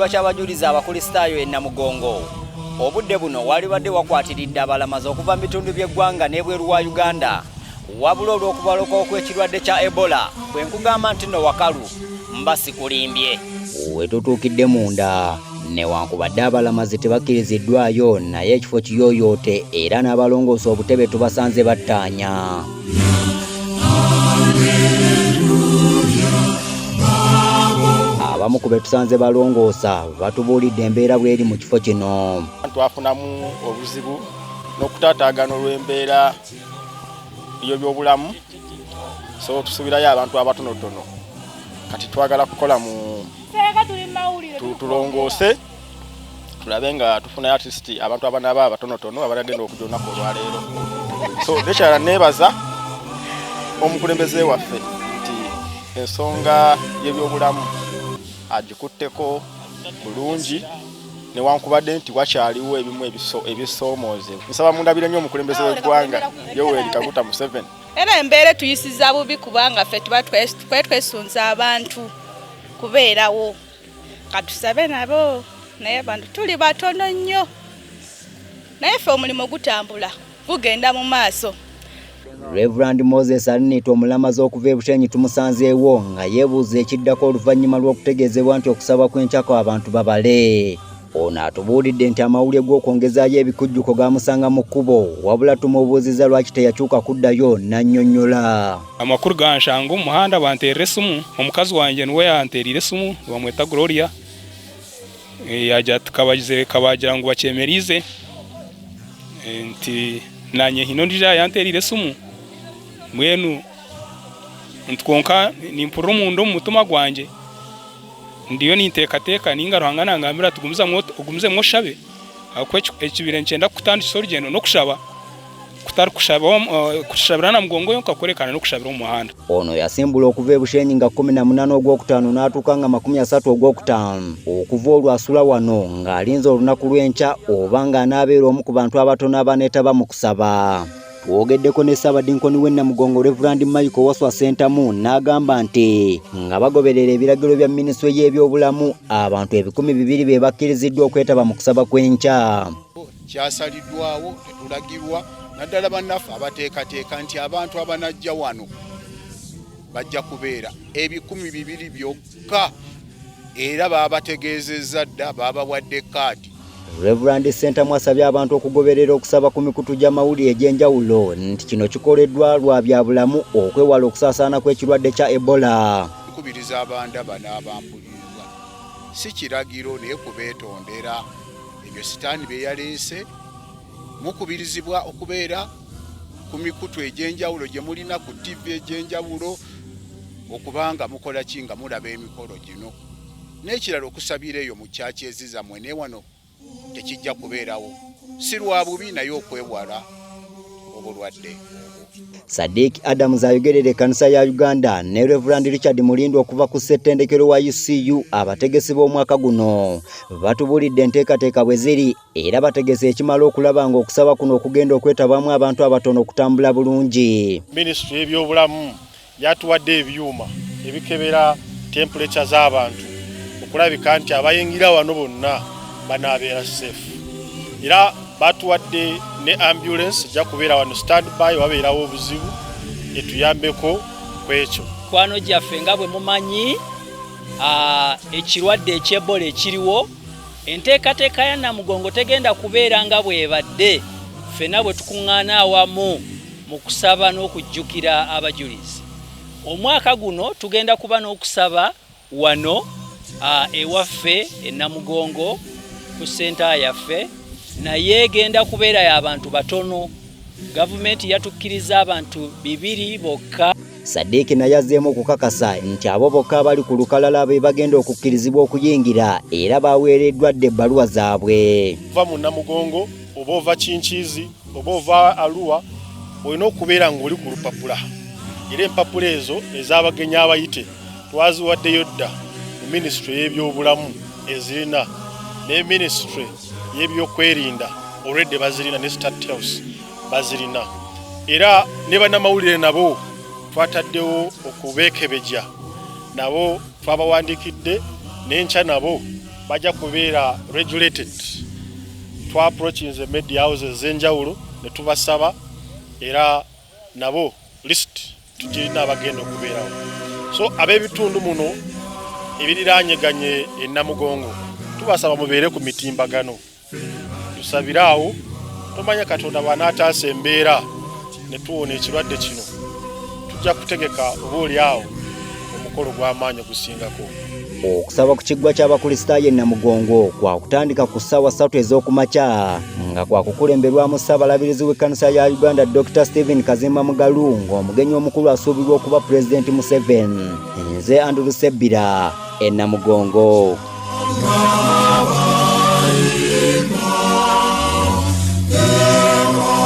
kibuga ky'abajulizi Abakulisitaayo e Namugongo. Obudde buno walibadde wakwatiridde abalamazi okuva mu bitundu by'eggwanga n'ebweru wa Uganda. Wabula olw'okubalukawo kw'ekirwadde kya Ebola, bwe nkugamba nti no wakalu, mba sikulimbye. We tutuukidde munda, newankubadde abalamazi tebakkiriziddwayo naye ekifo kiyooyoote era n'abalongoosa obutebe tubasanze battaanya. Abamu ku be tusanze balongoosa batubuulidde embeera bw'eri mu kifo kino. Twafunamu obuzibu n'okutaataagana olw'embeera y'ebyobulamu, so tusuubirayo abantu abatonotono. Kati twagala kukola mu tulongoose tulabe nga tufunayo at least abantu abanaaba abatonotono abanagenda okujja olunaku olwaleero. So nekyala neebaza omukulembeze waffe nti ensonga y'ebyobulamu agikutteko bulungi, newankubadde nti wakyaliwo ebimu ebisoomoozebwa. Nsaba mundabire nnyo omukulembeze w'eggwanga Yoweri Kaguta Museveni. Era embeera etuyisiza bubi kubanga ffe tuba twesunza abantu kubeerawo, katusabe nabo, naye abantu tuli batono nnyo, naye ffe omulimu gutambula gugenda mu maaso. Reverend Moses Alinita omulamazi okuva e Bushenyi tumusanzeewo nga yeebuuza ekiddako oluvannyuma lw'okutegeezebwa nti okusaba kw'enkyako abantu babale. Ono atubuulidde nti amawulire g'okwongezaayo ebikujjuko gaamusanga mu kkubo, wabula tumubuuzizza lwaki teyakyuka kuddayo n'annyonnyola. Amakuru ganshanga omu muhanda banteerera esimu, omukazi wangye niwe yanteeriire esimu nibamweta Gloria, yaagira ati kabagira ngu bakyemeriize, nti naanye haine ondiijo ayanteeriire esimu, mbwenu nti kwonka nimpurira omunda omu mutima gwangye ndiyo ninteekateeka ninga Ruhanga nangambira ati ogumizemu oshabe ahabw'okuba ekibaire nikyenda kukutandikisa orugyendo n'okushaba kutari kushabira Namugongo yonka kureka n'okushabira omu muhanda. Ono yasimbula okuva e Bushenyi nga 18 Ogwokutaano n'atuuka nga 30 Ogwokutaano. Okuva olwo asula wano ng'alinze olunaku lw'enkya oba ng'anaabeera omu ku bantu abatono abaneetaba mu kusaba. Twogeddeko ne Ssaabadinkoni w'e Namugongo Rev. Michael Waswa Ssentamu n'agamba nti nga bagoberera ebiragiro bya minisitule y'ebyobulamu abantu 2000 be bakkiriziddwa okwetaba mu kusaba kw'enkya. Kyasaliddwawo tetulagirwa naddala bannaffe abateekateeka nti abantu abanajja wano bajja kubeera 2000 byokka, era baabategeezezza dda, baabawadde kaadi. Reverend Ssentamu asabye abantu okugoberera okusaba ku mikutu gy'amawulire egy'enjawulo nti kino kikoleddwa lwa bya bulamu okwewala okusaasaana kw'ekirwadde kya Ebola. Nkubiriza abandaba n'abampuliriza, si kiragiro naye kubeetondera ebyo sitaani bye yaleese. Mukubirizibwa okubeera ku mikutu egy'enjawulo gye mulina ku ttivi egy'enjawulo okubanga mukola ki nga mulaba emikolo gino. N'ekirala okusabira eyo mu kyaki ezizammwe naye wano tekijja kubeerawo, si lwa bubi naye okwewala obulwadde obwo. Sadiq Adams ayogerera ekkanisa ya Uganda ne Reverend Richard Mulindwa okuva ku ssettendekero wa UCU abategesi b'omwaka guno batubuulidde enteekateeka bwe ziri era bategese ekimala okulaba ng'okusaba kuno okugenda okwetabwamu abantu abatono okutambula bulungi. Minisitule y'ebyobulamu yatuwadde ebyuma ebikebera temperature z'abantu okulabika nti abayingira wano bonna banaabeera safe, era batuwadde ne ambulance ejja kubeera wano standby wabeerawo obuzibu etuyambeko ku ekyo. Mikwano gyaffe, nga bwe mumanyi ekirwadde eky'Ebola ekiriwo, enteekateeka ya Namugongo tegenda kubeera nga bw'ebadde ffenna bwe tukuŋŋaana awamu mu kusaba n'okujjukira abajulizi. Omwaka guno tugenda kuba n'okusaba wano ewaffe e Namugongo ku ssenta yaffe, naye egenda kubeera y'abantu batono. Gavumenti yatukkiriza abantu 200 bokka. Sadiq naye azzeemu okukakasa nti abo bokka abali ku lukalala be bagenda okukkirizibwa okuyingira era baweereddwa dda ebbaluwa zaabwe. Ova mu Namugongo oba ova Kinkiizi oba ova Arua, olina okubeera ng'oli ku lupapula, era empapula ezo ez'abagenyi abayite twaziwaddeyo dda mu minisitule y'ebyobulamu ezirina, ne minisitule y'ebyokwerinda olwedde bazirina, ne State House bazirina, era ne bannamawulire nabo twataddewo okubeekebejja, nabo twabawandiikidde n'enkya nabo. Bajja kubeera regulated. Twa approachinze media houses ez'enjawulo ne tubasaba, era nabo list tugirina abagenda okubeerawo. So ab'ebitundu muno ebiriraanyeganye e Namugongo, tubasaba mubeere ku mitimbagano, tusabire awo. Tomanya Katonda bw'anaataasa embeera ne tuwona ekirwadde kino, tujja kutegeka oba oli awo omukolo gw'amaanyi ogusingako. Okusaba ku kiggwa ky'Abakristaayo e Namugongo kwakutandika ku ssaawa 3 ez'okumakya, nga kwakukulemberwamu Ssaabalabirizi w'Ekkanisa ya Uganda Dr. Stephen Kazimba Mugalu, ng'omugenyi omukulu asuubirwa okuba Pulezidenti Museveni. Nze Andrew Sebbira e Namugongo.